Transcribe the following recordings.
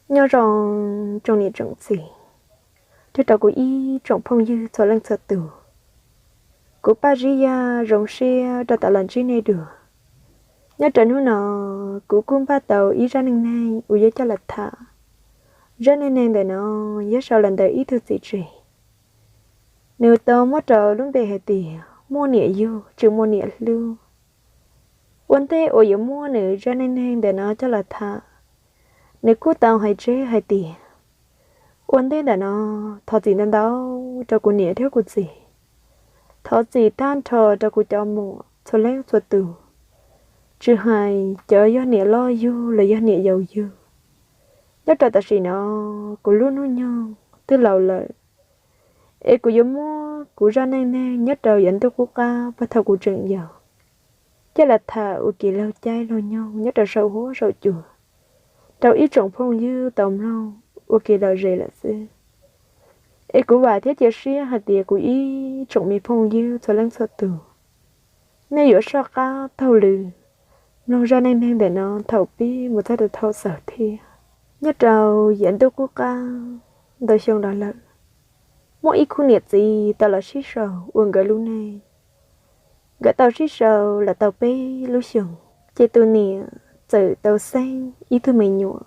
Nyob zoo tsoom niam tsoom txiv, thiab rau kuv ib tsoom phooj ywg txhua leej txhua tus. Kuv Paj Zib Yaj zoo siab rau tau los ntsib nej dua. Nyob rau hnub no, kuv kuj npaj tau ib zaj neej neeg uas yuav coj los tham. Zaj neej neeg ntawm no yog sau los ntawm ib tug txiv tsev. Nws tau muab rau lub npe hais tias muaj niam yug tsis muaj niam hlub. Ua ntej uas yuav muab nws zaj neej neeg ntawm no coj los tham, nws kuj tau hais tseg hais tias, ua ntej ntawm no, thov txim ntau ntau rau kuv niam thiab kuv txiv. Thov txim tag nrho rau kuv cov muam txhua leej txhua tus, tsis hais cov yog niam loj yug los yog niam yau yug. Nyob rau tam sim no, kuv lub hnub nyoog twb laus lawm, es kuv yuav muab kuv zaj neej neeg nyob rau yav ntuj qub qab puag thaum kuv tseem yau coj los tham ua kev laug caij laug nyoog nyob rau saum huab saum cua rau ib tsoom phooj ywg tau mloog ua kev lom zem lawm xwb. Es kuv vam thiab cia siab hais tias kuv ib tsoom me phooj ywg txhua leej txhua tus, nej yuav soj qab taug lw mloog zaj neej neeg ntawm no thaum pib mus txog rau thaum xaus thiab. Nyob rau yav ntuj qub qab ntau xyoo los lawm, muaj ib khub niam txiv tau los sib sau ua nkawd lub neej. Nkawd tau sib sau los tau peb lub xyoos, ces tus niam txawm tau xeeb ib tug me nyuam.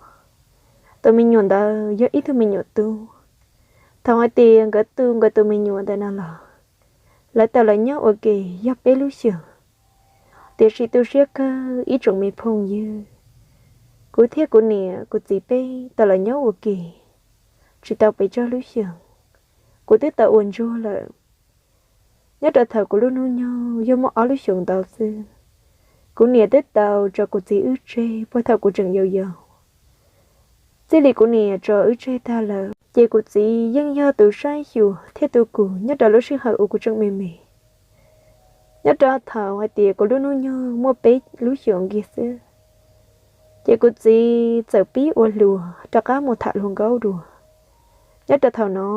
Tus me nyuam ntawd yog ib tug me nyuam tub. Thaum hais tias nkawd tu nkawd tus me nyuam ntawm no los, lawv tau los nyob ua ke yog peb lub xyoos. Tiam sis tu siab kawg ib tsoom me phooj ywg, kuv thiab kuv niam kuv txiv peb tau los nyob ua ke tsis tau pes tsawg lub xyoos, kuv twb tau ua ntsuag lawm. Nyob rau thaum kuv lub hnub nyoog yog muaj ob lub xyoos ntau xwb, kuv niam twb tau tso kuv txiv wb tseg puag thaum kuv tseem yau yau. Txij li kuv niam tso wb tseg tag lawm, ces kuv txiv yeej yog tus saib xyuas thiab tu kuv nyob rau lub sij hawm uas kuv tseem me me. Nyob rau thaum hais tias kuv lub hnub nyoog muaj peb lub xyoos kiag xwb, ces kuv txiv txawm pib ua hluas rov qab mus tham hluas nkauj dua. Nyob rau thaum no,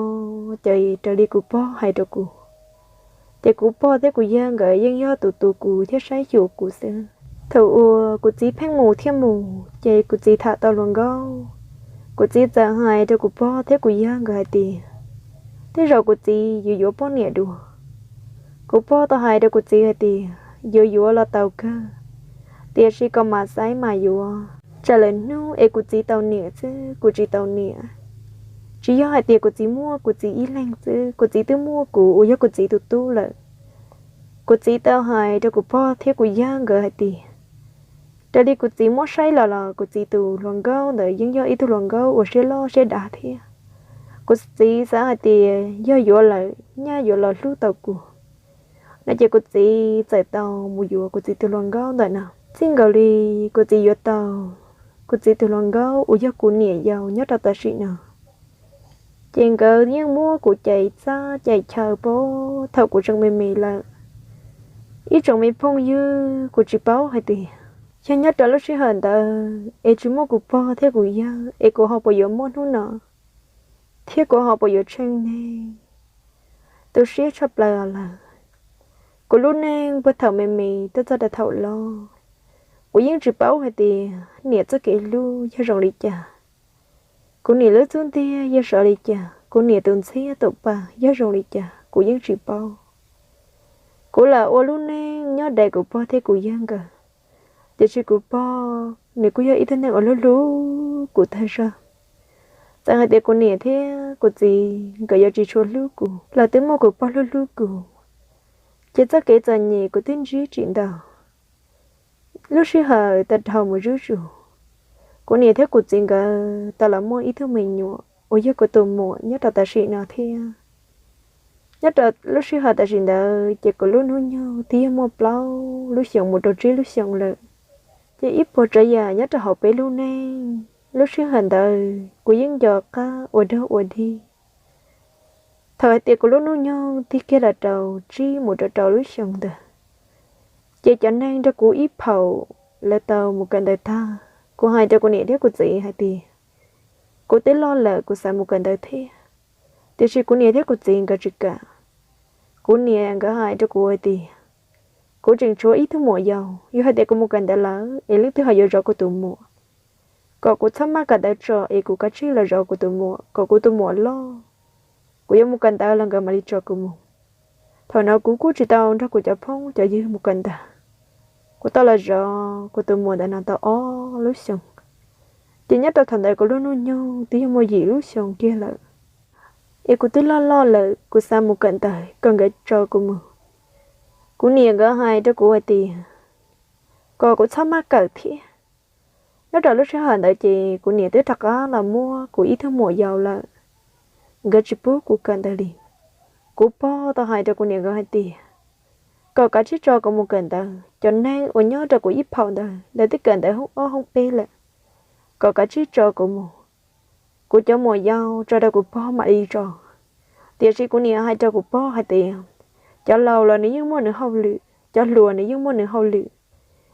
ces raws li kuv pog hais rau kuv, ces kuv pog thiab kuv yawg nkawd yeej yog tus tu kuv thiab saib xyuas kuv xwb. Thaum uas kuv txiv pheej mus thiab mus, ces kuv txiv tham tau hluas nkauj, kuv txiv txawm hais rau kuv pog thiab kuv yawg nkawd hais tias, tej zaum kuv txiv yuav yuav poj niam dua. Kuv pog tau hais rau kuv txiv hais tias, yuav yuav los tau kawg, tiam sis kom mam xaiv mam yuav, tsam lawm hnub es kuv txiv tau niam xwb kuv tsis tau niam. Tsis yog hais tias kuv txiv muaj kuv txiv ib leeg xwb, kuv txiv twb muaj kuv uas yog kuv txiv tus tub lawm. Kuv txiv tau hais rau kuv pog thiab kuv yawg nkawd hais tias, raws li kuv txiv muab saib los los kuv txiv tus hluas nkauj ntawd yeej yog ib tug hluas nkauj uas siab loj siab dav thiab. Kuv txiv xav hais tias yog yuav lawm nyaj yuav los hlub tau kuv no, ces kuv txiv txawm tau mus yuav kuv txiv tus hluas nkauj ntawm no. Txij nkaus li kuv txiv yuav tau kuv txiv tus hluas nkauj uas yog kuv niam yau nyob rau tam sim no, ces nkawd yeej muab kuv cais txaj cais chaw puag thaum kuv tseem me me lawm. Ib tsoom me phooj ywg, kuv tsis paub hais tias yog nyob rau lub sij hawm ntawd es tsis muaj kuv pog thiab kuv yawg es kuv ho puas yuav muaj hnub no, thiab kuv ho puas yuav tsheej neeg. Tu siab tshaj plaws lawm. Kuv lub neej puag thaum me me tuaj txog rau thaum loj, kuv yeej tsis paub hais tias niam txoj kev hlub yog zoo li cas, kuv niam lub xub ntiag yog zoo li cas, kuv niam tus ntxhiab tus pa yog zoo li cas, kuv yeej tsis paub. Kuv lam ua lub neej nyob daim kuv pog thiab kuv yawg nkawd, tiam sis kuv pog nws kuj yog ib tug neeg uas hlub hlub kuv tag zog. Txawm hais tias kuv niam thiab kuv txiv nkawd yuav tsis tshua hlub kuv los twb muaj kuv pog hlub hlub kuv, ces txoj kev txom nyem kuv twb ntsib tsis ntau. Lub sij hawm tau dhau mus zuj zus, kuv niam thiab kuv txiv nkawd tau los muaj ib tug me nyuam uas yog kuv tus muam nyob rau tam sim no thiab. Nyob rau lub sij hawm tam sim ntawd ces kuv lub hnub nyoog twb yog muaj plaub lub xyoos mus rau tsib lub xyoos lawm. Ces ib puas tsav yam nyob rau hauv peb lub neej, lub sij hawm ntawd kuv yeej nco qab ua dog ua dig. Thaum hais tias kuv lub hnub nyoog tig kiag los rau tsib mus rau rau lub xyoos ntawd, ces cov neeg nrog kuv ib phaum lawv tau mus kawm ntawv tag. Kuv hais rau kuv niam thiab kuv txiv hais tias, kuv twb loj lawm kuv xav mus kawm ntawv thiab, tiam sis kuv niam thiab kuv txiv nkawd tsis kam. Kuv niam nkawd hais rau kuv hais tias, kuv tseem tshuav ib tug muam yau, yog hais tias kuv mus kawm ntawv lawm es leej twg ho yuav zov kuv tus muam? kom kuv txhob maj kawm ntawv tso es kuv kav tsij los zov kuv tus muam kom kuv tus muam loj, kuv yuav mus kawm ntawv los nkawd mam li tso kuv mus. Thaum no kuv kuj tsis tau nrog kuv cov phooj cov ywg mus kawm ntawv. Kuv tau los zov kuv tus muam ntawm no tau ob lub xyoos, ces nyob rau thaum ntawd kuv lub hnub nyoog twb yog muaj yim lub xyoos kiag lawm, es kuv twb loj loj lawm, kuv xav mus kawm ntawv kom nkawd tso kuv mus. Kuv niam nkawd hais rau kuv hais tias kom kuv txhob maj kawm thiab. Nyob rau lub sij hawm ntawd ces kuv niam twb rov qab los muab kuv ib tug muam yaus lawm, nkawd tsis pub kuv kawm ntawv li. Kuv pog tau hais rau kuv niam nkawd hais tias kom kav tsij tso kuv mus kawm ntawv, cov neeg uas nyob rau kuv ib phaum ntawd lawv twb kawm ntawv hoob ob hoob peb lawm, kom kav tsij tso kuv mus. Kuv cov muam yaus tso rau kuv pog mam li tso, tiam sis kuv niam hais rau kuv pog hais tias cov laus los nws yeej muaj nws hauj lwm, cov hluas nws yeej muaj nws hauj lwm,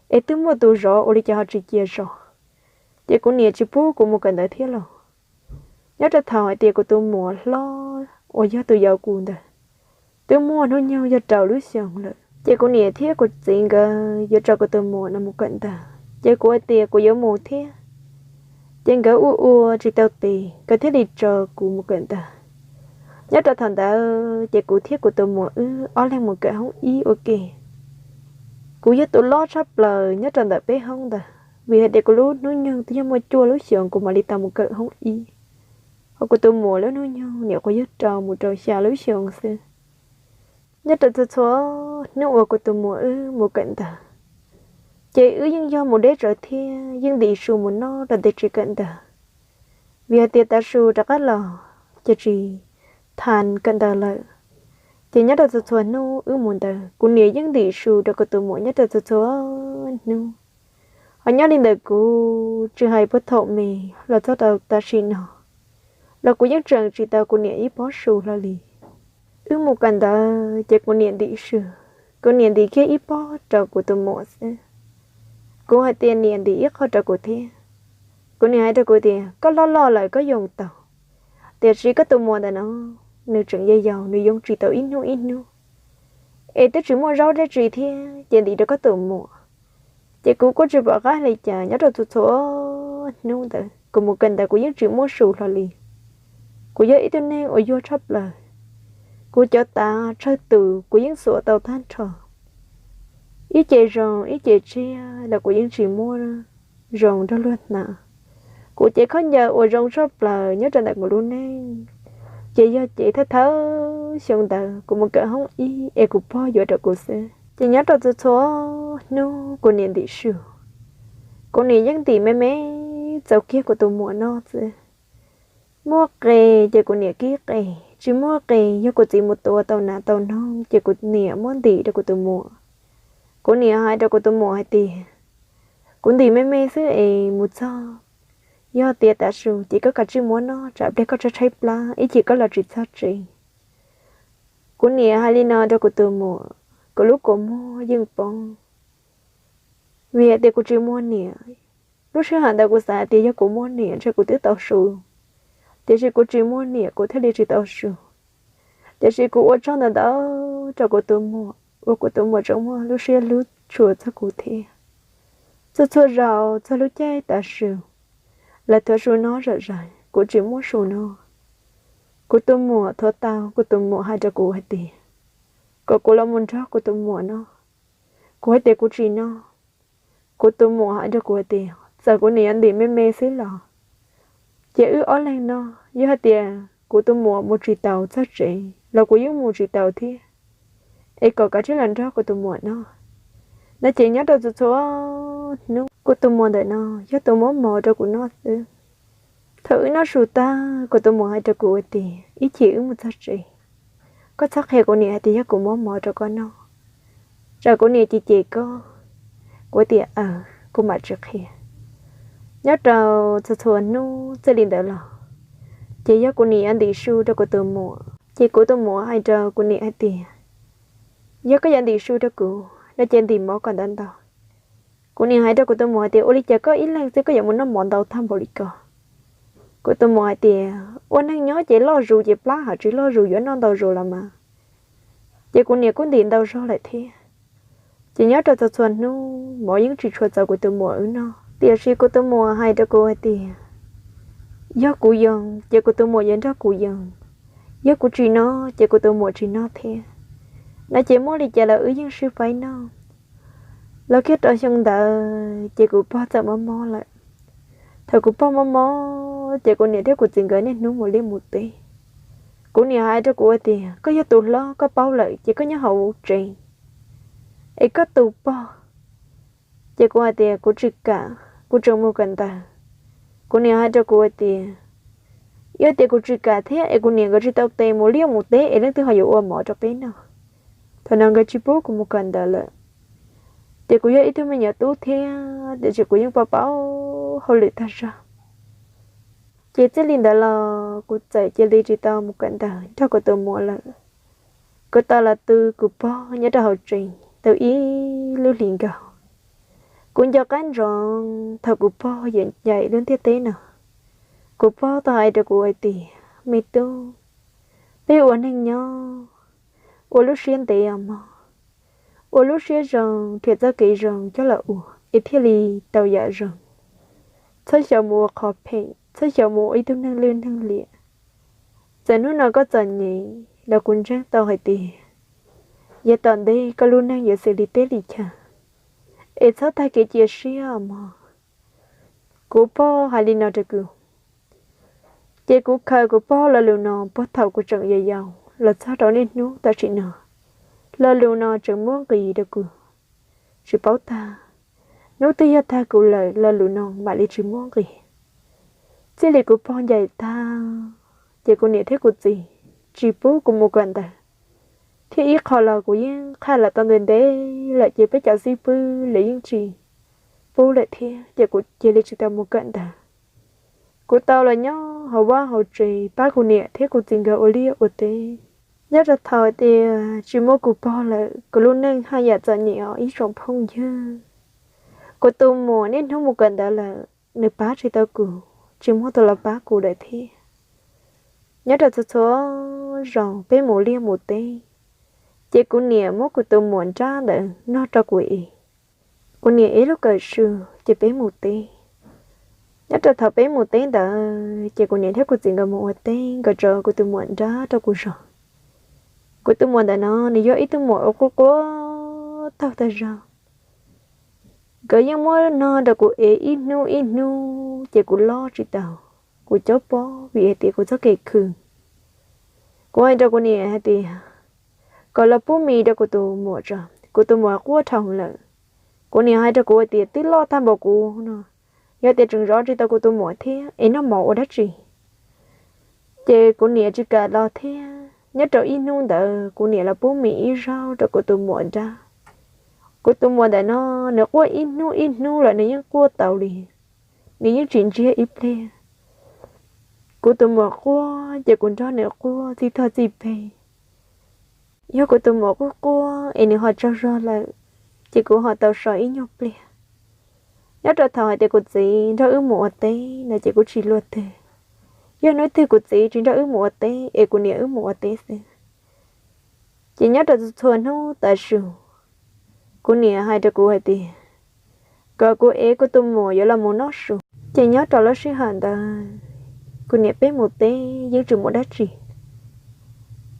es twb muaj tus zov ua li cas ho tsis cia zov. Ces kuv niam tsis pub kuv mus kawm ntawv thiab los. Nyob rau thaum hais tias kuv tus muam hlob uas yog tus yaus kuv ntawd twb muaj hnub nyoog yog rau lub xyoos lawm, ces kuv niam thiab kuv txiv nkawd yuav tso kuv tus muam no mus kawm ntawv, ces kuv hais tias kuv yuav mus thiab. Ces nkawd ua ua tsis tau tes nkawd thiaj li tso kuv mus kawm ntawv. Nyob rau thaum ntawd ces kuv thiab kuv tus muam wb ob leeg mus kawm hoob ib ua ke. Kuv yog tus loj tshaj plaws nyob rau ntawm peb hoob ntawd, vim hais tias kuv lub hnub nyoog twb yog muaj cuaj lub xyoos kuv mam li tau mus kawm hoob ib, ho kuv tus muam lub hnub nyoog nyuam qhuav yog rau mus rau xya lub xyoos xwb. Nyob rau txhua txhua hnub uas kuv tus muam wb mus kawm ntawv, ces wb yeej yog mus deb tsawv thiab yeej ntim su mus noj rau ntawm tsev kawm ntawv, vim hais tias tav su rov qab los ces tsis tau kawm ntawv lawm. Ces nyob rau txhua txhua hnub wb mus ntawd kuv niam yeej ntim su rau kuv tus muam nyob rau txhua txhua hnub. Ho nyob li ntawm kuv tsis hais puag thaum me los txog rau tam sim no los kuv yeej tseem tsis tau kuv niam ib pob su hlo li. Wb mus kawm ntawv ces kuv niam ntim su, kuv niam ntim kiag ib pob rau kuv tus muam xwb. Kuv hais tias niam ntim ib qho rau kuv thiab. Kuv niam hais rau kuv tias koj loj loj lawm koj yoo tau, tiam sis koj tus muam ntawm no nws tseem yau yau nws yoo tsis tau ib hnub ib hnub, es twb tsis muaj zaub dab tsi thiab ces ntim rau koj tus muam. Ces kuv kuj tsis pom qab li cas nyob rau txhua txhua hnub ntawd kuv mus kawm ntawv kuv yeej tsis muaj su hlo li. Kuv yog ib tug neeg uas yuag tshaj plaws, kuv cov tav tsawg tus kuv yeej xuas tau tag nrho. Ib ce zoo ib ce tsiaj los kuv yeej tsis muaj zoo nrog luag hnav. Kuv cev khaub ncaws uas zoo tshaj plaws nyob rau ntawm kuv lub neej ces yog cev thawj thawj xyoo ntawd kuv mus kawm hoob ib es kuv pog yuav rau kuv xwb. Ces nyob rau txhua txhua hnub kuv niam ntim su, kuv niam yeej ntim me me txaus kiag kuv tus muam noj xwb. Muaj qe ces kuv niam kib qe, tsis muaj qe yog kuv txiv mus tua tau nas tau noog ces kuv niam muab ntim rau kuv tus muam. Kuv niam hais rau kuv tus muam hais tias kuv ntim me me xwb es mus txog, yog tias tav su ces koj kav tsij muab noj tsam pliag koj tshaib tshaib plab ib chim koj los tsis txog tsev. Kuv niam hais li no rau kuv tus muam, kuv lub kua muag yeej poob, vim hais tias kuv tsis muaj niam. Lub sij hawm ntawd kuv xav tias yog kuv muaj niam ntshe kuv twb tau su, tiam sis kuv tsis muaj niam kuv thiaj li tsis tau su. Tiam sis kuv ua tsaug ntau ntau rau kuv tus muam uas kuv tus muam tseem muaj lub siab hlub tshua txog kuv thiab. Txhua txhua zaus txog lub caij tav su, lawv thuav su noj zom zaws kuv tsis muaj su noj. Kuv tus muam thuav tau kuv tus muam hais rau kuv hais tias kom kuv los mus nrog kuv tus muam noj. Kuv hais tias kuv tsis noj. Kuv tus muam hais rau kuv hais tias txawm kuv niam yuav ntim me me xwb los ces wb ob leeg noj, yog hais tias kuv tus muam mus tsis taus txog tsev los kuv yeej mus tsis taus thiab, es kom kav tsij los nrog kuv tus muam noj. No ces nyob rau txhua txhua hnub kuv tus muam ntawm no yog tus muab mov rau kuv noj xwb. Thaum wb noj su tag kuv tus muam hais rau kuv hais tias ib chim wb mus txog tsev, koj txhob qhia kuv niam hais tias yog kuv muab mov rau koj noj, tsam kuv niam cem cem koj. Kuv tias aws, kuv mam tsis qhia. Nyob rau txhua txhua hnub txij li ntawd los ces yog kuv niam yuav ntim su rau kuv tus muam ces kuv tus muam hais rau kuv niam hais tias yog koj yuav ntim su rau kuv no ces ntim mov kom ntau ntau. Kuv niam hais rau kuv tus muam hais tias ua li cas koj ib leeg xwb koj yuav mus noj mov ntau tag npaum li ko. Kuv tus muam hais tias ua neeg nyob ces loj zus ces plab, hos tsis loj zus yuav noj ntau zus los mas. Ces kuv niam kuj ntim ntau zog lawm thiab. Ces nyob rau txhua txhua hnub mov yeej tsis tshua txaus kuv tus muam wb noj. Tiam sis kuv tus muam hais rau kuv hais tias, yog kuv yoo ces kuv tus muam yuav nrog kuv yoo, yog kuv tsis noj ces kuv tus muam tsis noj thiab. No ces muaj li cas los wb yeej sib faib noj. Los kiag rau xyoo ntawd ces kuv pog txawm mob mob lawm. Thaum kuv pog mob mob ces kuv niam thiab kuv txiv nkawd niaj hnub mus liaj mus teb. Kuv niam hais rau kuv hais tias, koj yog tus hlob koj paub lawm ces koj nyob hauv tsev es koj tus pog. Ces kuv hais tias kuv tsis kam, kuv tseem mus kawm ntawv. Kuv niam hais rau kuv hais tias, yog tias kuv tsis kam thiab es kuv niam nkawd tsis tau tes mus liaj mus teb es leej twg ho yuav ua mov rau peb noj? Thaum no nkawd tsis pub kuv mus kawm ntawv lawm. Ces kuv yog ib tug me nyuam tub thiab tiam sis kuv yeej pab pab hauj lwm tag zog. Ces txij li ntawd los kuv txawm cia li tsis tau mus kawm ntawv nrog kuv tus muam lawm. Kuv tau los tu kuv pog nyob rau hauv tsev tau ib lub hlis nkaus. Kuv nco qab ntsoov thaum kuv pog yuav ncaim lub ntiaj teb no, kuv pog tau hais rau kuv hais tias, me tub, peb ua neeg nyob, ua lub siab ntev os mog, ua lub siab zoo, nrhiav txoj kev zoo coj los ua es thiaj li tau yam zoo. Txhob xyaum mus ua qhov phem, txhob xyaum mus ua ib tug neeg lwj neeg liam. Txawm hnub no koj txom nyem los kuv ntseeg tau hais tias yav tom ntej koj lub neej yuav xws li teb li chaw, es txhob tag kev cia siab os mog. Kuv pog hais li no rau kuv, ces kuv khaws kuv pog lo lus no puag thaum kuv tseem yau yau los txog rau niaj hnub tam sim no. Lo lus no tseem muab nqis rau kuv tsis paub tag. Hnub twg yog tag kuv lawm lo lus no mam li tsis muab nqis. Txij li kuv pog ncaim tag, ces kuv niam thiab kuv txiv tsis pub kuv mus kawm ntawv, thiab ib qho los kuv yeej qhaj los tau ntev ntev lawm ces peb cov xib fwb lawv yeej tsis pub lawm thiab ces kuv cia li tsis tau mus kawm ntawv. Kuv tau los nyob hauv vaj hauv tsev pab kuv niam thiab kuv txiv nkawd ua liaj ua teb. Nyob rau thaum tias tsis muaj kuv pog lawm kuv lub neej haj yam txom nyem os ib tsoom phooj ywg. Kuv tus muam niaj hnub mus kawm ntawv lawm, nws pab tsis tau kuv, tsis muaj tus los pab kuv lawm thiab. Nyob rau txhua txhua zaus peb mus liaj mus teb, ces kuv niam muab kuv tus muam nrab ntawd noj rau kuv es. Kuv niam ev lub kawm su ces peb mus teb. Nyob rau thaum peb mus teb ntawd ces kuv niam thiab kuv txiv nkawd mus ua teb, nkawd tso kuv tus muam nrab rau kuv zov. Kuv tus muam ntawm no nws yog ib tug muam uas quaj quaj taug tag zog. Nkawd yeej muab noj rau kuv ev ib hnub ib hnub ces kuv loj tsis tau, kuv cob pob vim hais tias kuv txoj kev khw. Kuv hais rau kuv niam hais tias kom los pub mis rau kuv tus muam tso, kuv tus muam quaj dhau lawm. Kuv niam hais rau kuv hais tias twb loj tag npaum kuv no, yog tias tseem zov tsis tau kuv tus muam thiab es noj mov ua dab tsi? Ces kuv niam tsis kam los thiab. Nyob rau ib hnub ntawd kuv niam los pub mis ib zaug rau kuv tus muam nrab. Kuv tus muam ntawm no nws quaj ib hnub ib hnub lawm nws yeej quaj tau li, nws yeej tsis ntsiag ib pliag. Kuv tus muam quaj ces kuv nrog nws quaj txij tog txij peg. Yog kuv tus muam quaj quaj es nws ho tsaug zog lawm, ces kuv ho tau so ib nyuag pliag. Nyob rau thaum hais tias kuv txiv nrog wb mus ua teb no ces kuv tsis luag twg. Yog hnub twg kuv txiv tsis nrog wb mus ua teb es kuv niam wb mus ua teb xwb. Ces nyob rau txhua hnub tav su, kuv niam hais rau kuv hais tias kom kuv ev kuv tus muam yuav los mus noj su. Ces nyob rau lub sij hawm ntawd, kuv niam peb mus teb yeej tsis muaj dab tsi,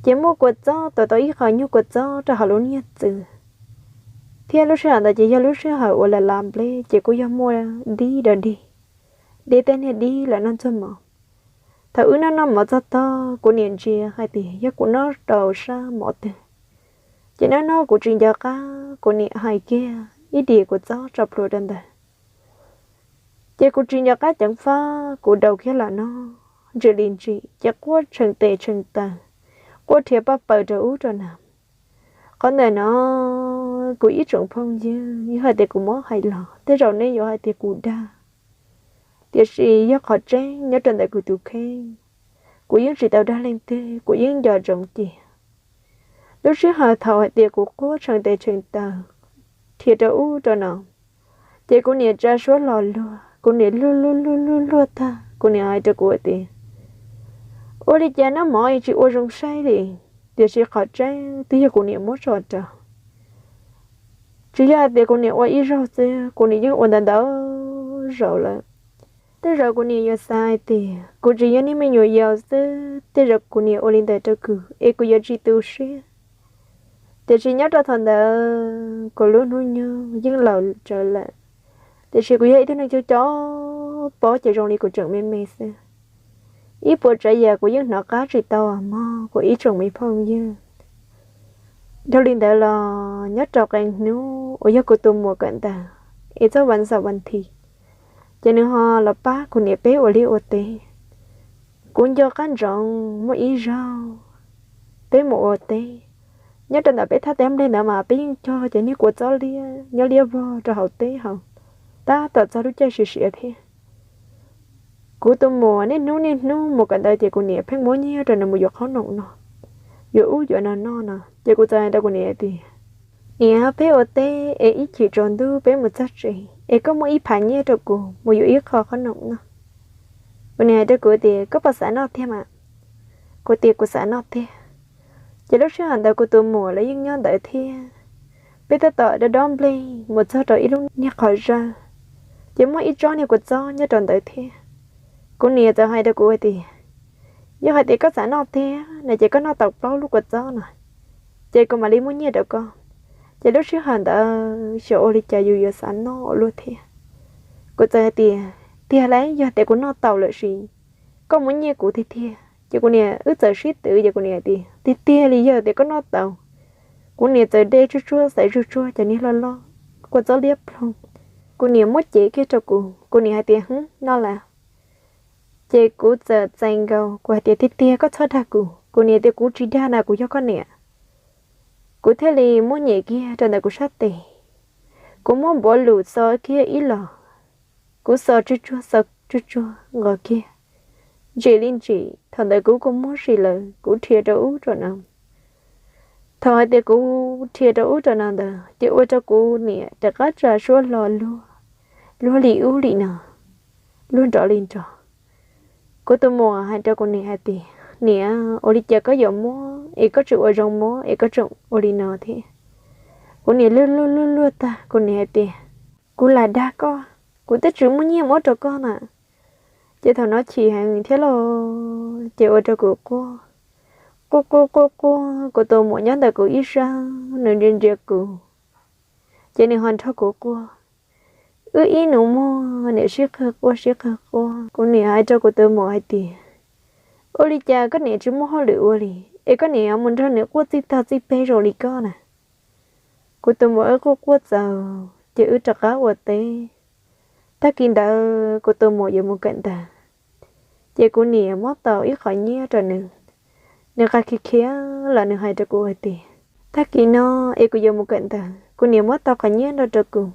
ces muaj kua txob, tau tau ib qho nyuag kua txob rau hauv lub niag txwv. Thiab lub sij hawm ntawd ces yog lub sij hawm uas lawv lav nplej ces kuj yog muaj dib da dig, dib tej niag dib lawv noj txog mov. Thaum wb noj noj mov txog tog, kuv niam ntsia hais tias yog kuv noj rau sab mov twg, ces noj noj kuv tsis nco qab, kuv niam hais kiag ib diav kua txob tso plhuav rau ntawd. Ces kuv tsis nco qab ceev faj, kuv daus kiag los noj, ntsim li ntsim ces quaj tshee tes tshee taw, quaj rhiav paj paws rau ub rau no. Qhov ntawm no, kuv ib tsoom phooj ywg, yog hais tias kuv muab hais los tej zaum nej yuav hais tias kuv dag, tiam sis yog qhov tseeb nyob rau ntawm kuv tus kheej, kuv yeej tsis tau dag leej twg, kuv yeej nco ntsoov cia. Lub sij hawm thaum hais tias kuv quaj tshee tes tshee taw, rhiav rau ub rau no, ces kuv niam tsa suab hlo luag, kuv niam luag luag luag luag luag tag, kuv niam hais rau kuv hais tias, ua li cas noj mov tsis ua zoo saib li, tiam sis qhov tseeb twb yog kuv niam muab tso rau. Tsis yog hais tias kuv niam ua ib zaug xwb, kuv niam yeej ua ntau ntau zaus lawm. Tej zaum kuv niam yuav xav hais tias kuv tsis yog niag me nyuam yaus xwb, tej zaum kuv niam ua li ntawd rau kuv es kuv yuav tsis tu siab. Tiam sis nyob rau thaum ntawd kuv lub hnub nyoog yeej laus tsawv lawm, tiam sis kuv yog ib tug neeg cov cov pob ces zoo li kuv tseem me me xwb. Ib puas tsav yam kuv yeej hnov qab tsis tau mog kuv ib tsoom me phooj ywg. Dhau li ntawd los nyob rau qee hnub uas yog kuv tus muam kawm ntawv es txog vas xaum vas thiv, ces nws ho los pab kuv niam peb ua liaj ua teb. Kuv nco qab ntsoov muaj ib zaug peb mus ua teb, nyob rau ntawm peb thaj teb nplej ntawd mas peb yeej cog cov niag kua txob liab nyob liab vog rau hauv teb hauv, tab tom txog lub caij siav siav thiab. Kuv tus muam niaj hnub niaj hnub mus kawm ntawv ces kuv niam pheej muab nyiaj rau nws mus yuav qhob noom no, yuav ub yuav no noj no, ces kuv txawm hais rau kuv niam tias, niam, peb ua teb es ib chim tsaus ntuj peb mus txog tsev es koj muab ib phav nyiaj rau kuv mus yuav ib qho qhob noom noj. Kuv niam hais rau kuv tias koj puas xav noj tiag mas? Kuv tias kuv xav noj tiag. Ces lub sij hawm ntawd kuv tus muam lawv yeej nyob ntawd thiab. Peb tab tom dob dob nplej mus txog rau ib lub niag qhov zawg, ces muaj ib tsob niag kua txob nyob rau ntawd thiab. Kuv niam txawm hais rau kuv hais tias, yog hais tias koj xav noj tiag no ces koj noj tau plaub lub kua txob no, ces kuv mam li muab nyiaj rau koj. Ces lub sij hawm ntawd xyov ua li cas yus yuav xav noj ua luaj thiab. Kuv txawm hais tias, tiag lauj, yog tias kuv noj tau lawm ces koj muab nyiaj kuv tiag tiag. Ces kuv niam wb txawm sib twv ces kuv niam tias, tiag tiag li, yog tias koj noj tau. Kuv niam txawm de tsuag tsuag xaiv tsuag tsuag cov niag loj loj kua txob liab ploog, kuv niam muab cev kiag rau kuv, kuv niam hais tias, hwb, noj lawm. Ces kuv txawm txais nkaus, kuv hais tias, tiag tiag koj txhob dag kuv. Kuv niam tias, kuv tsis dag na, kuv yog koj niam. Kuv thiaj li muab nyem kiag rau ntawm kuv sab tes, kuv muab npuav lus xo kiag ib los, kuv xo tsuag tsuag xo tsuag tsuag nqos kiag, ntsim li ntsim. Thaum ntawd kuv kuj muab sim lawm, kuv dhia rau ub rau no. Thaum hais tias kuv dhia rau ub rau no ntawd ces ua rau kuv niam rov qab tsa suab hlo luag, luag li ub li no, luag nrov li nrov. Kuv tus muam hais rau kuv niam hais tias, niam, ua li cas koj yuav muab es koj tseem ua zoo muab es koj tseem ua li no thiab? Kuv niam luag luag luag luag tag, kuv niam hais tias, kuv lam dag koj, kuv twb tsis muaj nyiaj muab rau koj na. Ces thaum no chim heev thiab los ces ua rau kuv quaj, quaj quaj quaj quaj. Kuv tus muam nyob ntawm kuv ib sab, nws ntsia ntsia kuv, ces nws ho nrog kuv quaj. Wb ib nus muag niam sib qawg quaj sib qawg quaj. Kuv niam hais rau kuv tus muam hais tias, ua li cas koj niam tsis muaj hauj lwm ua li es koj niam yuav mus nrog nws quaj txij tag txij peg zoo li koj na? Kuv tus muam wb quaj quaj txaus ces wb rov qab ua teb. Tag kis ntawd kuv tus muam yuav mus kawm ntawv, ces kuv niam muab tau ib qho nyiaj rau nws. Nws qa khiav khiav los nws hais rau kuv hais tias, tag kis no es kuv yuav mus kawm ntawv, kuv niam muab tau qhov nyiaj no rau kuv,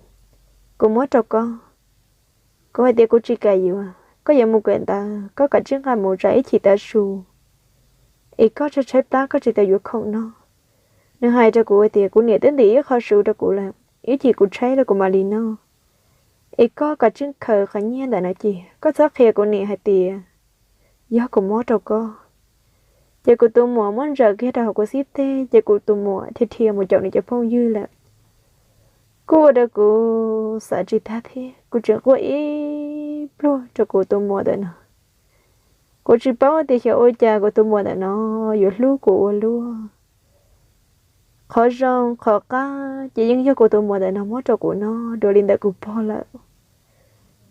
kuv muab rau koj. Kuv hais tias kuv tsis kam yuav, koj yuav mus kawm ntawv koj kav tsij nqa mus tsam ib chim tav su es koj tshaib tshaib plab koj tsis tau yuav khoom noj. Nws hais rau kuv hais tias kuv niam twb ntim ib qho su rau kuv lawm, ib chim kuv tshaib los kuv mam li noj. Es koj kav tsij khaws qhov nyiaj ntawm no cia, koj txhob qhia kuv niam hais tias yog kuv muab rau koj. Ces kuv tus muam muab ntsaws kiag rau hauv kuv xib teg ces kuv tus muam dhia dhia mus caum nws cov phooj ywg lawm. Kuj ua rau kuv xav tsis tag thiab, kuv tseem quaj ib pluag rau kuv tus muam ntawm no. Kuv tsis paub tias xyov ua cas kuv tus muam ntawm no yuav hlub kuv ua luaj. Qhov zoo qhov qab ces yeej yog kuv tus muam ntawm no muab rau kuv noj dua li ntawm kuv pog lawm.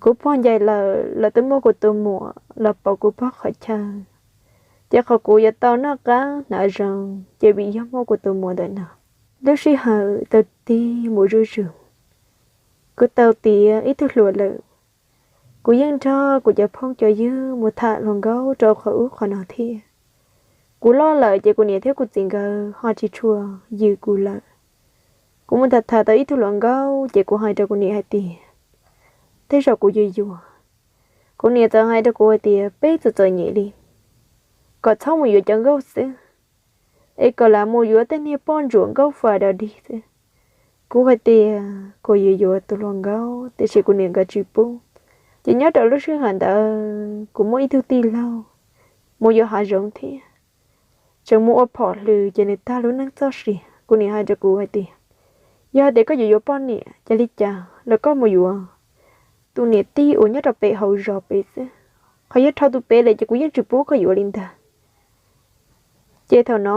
Kuv pog ncaim lawm los twb muab kuv tus muam los pauv kuv pog qhov chaw, ces qhov kuv yuav tau noj qab hnav zoo ces vim yog muaj kuv tus muam ntawm no. Lub sij hawm tau tig mus zuj zus, kuv tau tiav ib tug hluas lawm. Kuv yeej nrog kuv cov phooj cov ywg mus tham hluas nkauj rau qhov ub qhov no thiab. Kuv loj lawm ces kuv niam thiab kuv txiv nkawd ho tsis tshua yws kuv lawm. Kuv mus tham tham tau ib tug hluas nkauj ces kuv hais rau kuv niam hais tias, tej zaum kuv yuav yuav. Kuv niam txawm hais rau kuv hais tias, peb txom txom nyem li, kom txhob mus yuav cov nkauj xwb, es kom lam mus yuav tej niag poj ntsuam nkauj fas dog dig xwb. Kuv hais tias kuv yuav yuav tus hluas nkauj, tiam sis kuv niam nkawd tsis pub. Ces nyob rau lub sij hawm ntawd kuv muaj ib tug tij laug mus yuav hav zoov thiab, tseem mus ua phom hlwb ces nws tag lub neej txoj sia. Kuv niam hais rau kuv hais tias, yog hais tias koj yuav yuav poj niam ces li cas los koj mus yuav tus niam tij uas nyob rau pem hauv zos pem xwb. Qhov yog dhau tus pem lawm ces kuv yeej tsis pub koj yuav li ntag. Ces thaum no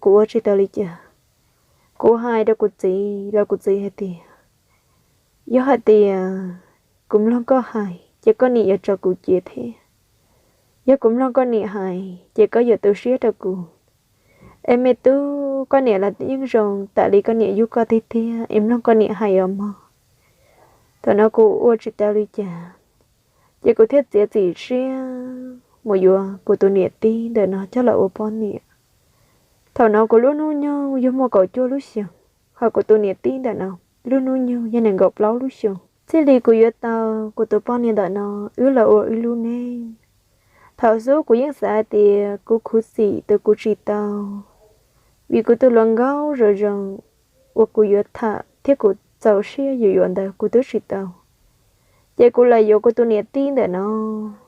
kuv ua tsis tau li cas, kuv hais rau kuv txiv los kuv txiv hais tias, yog hais tias kuv mloog koj hais ces koj niam yuav tso kuv cia thiab. Yog kuv mloog koj niam hais ces koj yuav tu siab rau kuv. Es me tub, koj niam los yeej zoo, tam li koj niam yug koj tiag tiag, es mloog koj niam hais os mog. Thaum no kuv ua tsis tau li cas, ces kuv thiaj txiav txim siab mus yuav kuv tus niam tij ntawm no coj los ua poj niam. Thaum no kuv lub hnub nyoog yog muaj kaum cuaj lub xyoos, ho kuv tus niam tij ntawm no lub hnub nyoog yog nees nkaum plaub lub xyoos. Txij li kuv yuav tau kuv tus poj niam ntawm no, wb los ua wb lub neej. Thaum xub kuv yeej xav hais tias kuv khuv xim tus kuv tsis tau, vim kuv tus hluas nkauj zoo zoo uas kuv yuav tham thiab kuv txaus siab yuav yuav ntawd kuv twb tsis tau. Ces kuv los yuav kuv tus niam tij ntawm no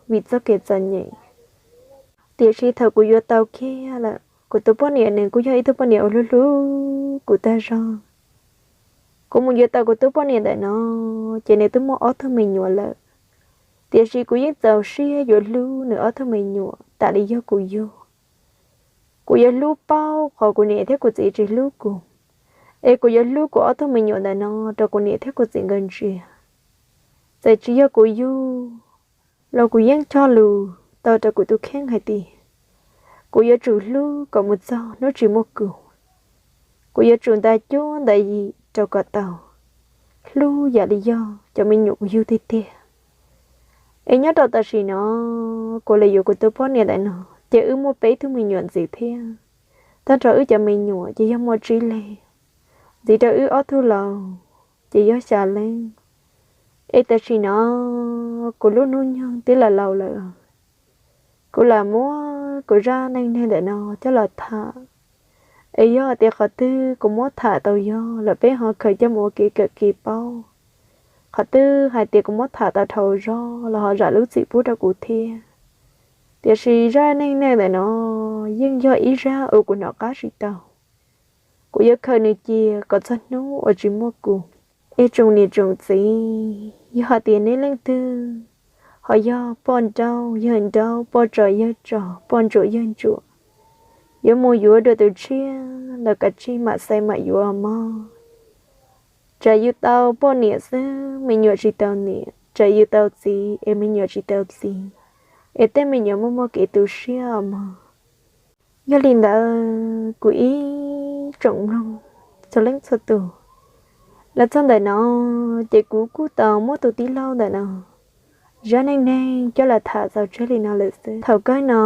vim txoj kev txom nyem. Tiam sis thaum kuv yuav tau kiag lawm, kuv tus poj niam nws kuj yog ib tug poj niam uas hlub hlub kuv tag zog. Kuv mus yuav tau kuv tus poj niam ntawm no, ces nws twb muaj ob tug me nyuam lawm. Tiam sis kuv yeej txaus siab yuav hlub nws ob tug me nyuam tas li yog kuv yug. Kuv yuav hlub paub qhov kuv niam thiab kuv txiv tsis hlub kuv, es kuv yuav hlub kuv ob tug me nyuam ntawm no rau kuv niam thiab kuv txiv nkawd ntsia. Txawm tsis yog kuv yug los kuv yeej cog lus tau rau kuv tus kheej hais tias kuv yuav tsum hlub kom mus txog hnub tsis muaj kuv. Kuv yuav tsum nta cuab nta yim rau kom tau hlub yam li yog cov me nyuam kuv yug tiag tiag. Es nyob rau tam sim no, kuv los yuav kuv tus poj niam ntawm no, ces wb muaj peb tug me nyuam ntxiv thiab. Tag nrho wb cov me nyuam ces yog muaj tsib leeg, ntxiv rau wb ob tug laus ces yog xya leej. Es tam sim no kuv lub hnub nyoog twb los laus lawm, kuv lam muab kuv zaj neej neeg ntawm no coj los tham. Es yog tias qhov twg kuv muab tham tau yog los peb ho khaws coj mus ua kev kawm kev paub. Qhov twg hais tias kuv muab tham tau dhau zog los ho zam lub txim pub rau kuv thiab. Tiam sis zaj neej neeg ntawm no yeej yog ib zaj uas kuv hnov qab tsis tau. Kuv yuav khaws nws cia kom txog hnub uas tsis muaj kuv. Es tsoom niam tsoom txiv, yog hais tias nej leej twg ho yog poj nrauj yawg nrauj, poj tsov yawg tsov, poj ntsuam yawg ntsuam, yuav mus yuav dua tus tshiab los kav tsij mam xaiv mam yuav mog. Tsam yus tau poj niam xwb me nyuam tsis tau niam, tsam yus tau txiv es me nyuam tsis tau txiv, es tej me nyuam muaj muaj kev tu siab mog. Yog li ntawd kuv ib tsoom mloog txhua leej txhua tus, los txog ntawm no ces kuv kuj tau muab tus tij laug ntawm no zaj neej neeg coj los tham txaus tseg li no lawm xwb. Thaum kawg no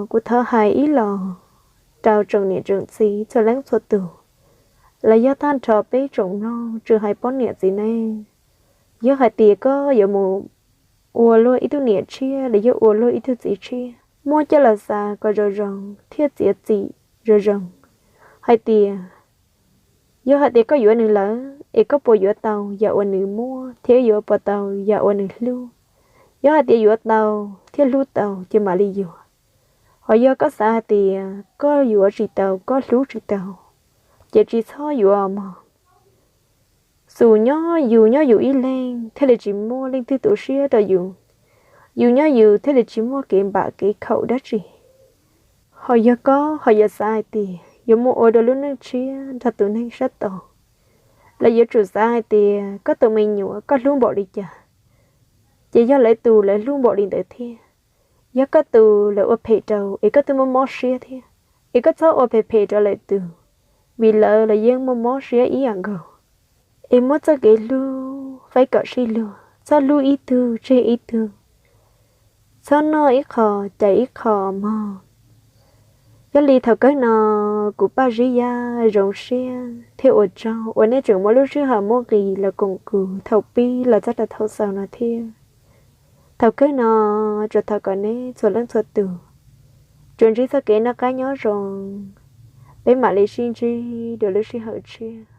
kuv thov hais ib los rau tsoom niam tsoom txiv txhua leej txhua tus, los yog tag nrho peb tsoom mloog tsis hais poj niam txiv neej, yog hais tias koj yuav mus ua luag ib tug niam tshiab los yog ua luag ib tug txiv tshiab, muab coj los xav kom zoo zoo thiab txiav txim zoo zoo hais tias, yog hais tias koj yuav nws lawm es koj puas yuav tau yam uas nws muaj thiab yuav puas tau yam uas nws hlub. Yog hais tias yuav tau thiab hlub tau ces mam li yuav. Ho yog koj xav hais tias koj yuav tsis tau, koj hlub tsis tau, ces tsis txhob yuav mog. Xum nyob yus nyob yus ib leeg thiaj li tsis muaj leej twg tu siab rau yus, yus nyob yus thiaj li tsis muaj kev npam kev khaum dab tsi. Ho yog koj ho yuav xav hais tias yuav mus ua dua lub neej tshiab nrog tus neeg sab tod, los yuav tsum xav hais tias koj tus me nyuam koj hlub npaum li cas, ces yog lawv tus lawv hlub npaum li ntawd thiab. Yog koj tus lawv ua phem rau es koj twb mob mob siab thiab, es koj txhob ua phem phem rau lawv tus, vim lawv los yeej muaj mob siab ib yam nkaus. Es muab txoj kev hlub faib kom sib luag, txhob hlub ib tug tseg ib tug, txhob noj ib qho cais ib qho mog. Yog li thaum kawg no kuv Paj Zib Yaj zoo siab thiab ua tsaug uas nej tseem muab lub sij hawm muaj nqis los koom kuv thaum pib los txog rau thaum xaus no thiab. Thaum kawg no tsuas thov kom nej txhua leej txhua tus tsuas ntsib txoj kev noj qab nyob zoo, peb mam li sib ntsib dua lub sij hawm tshiab.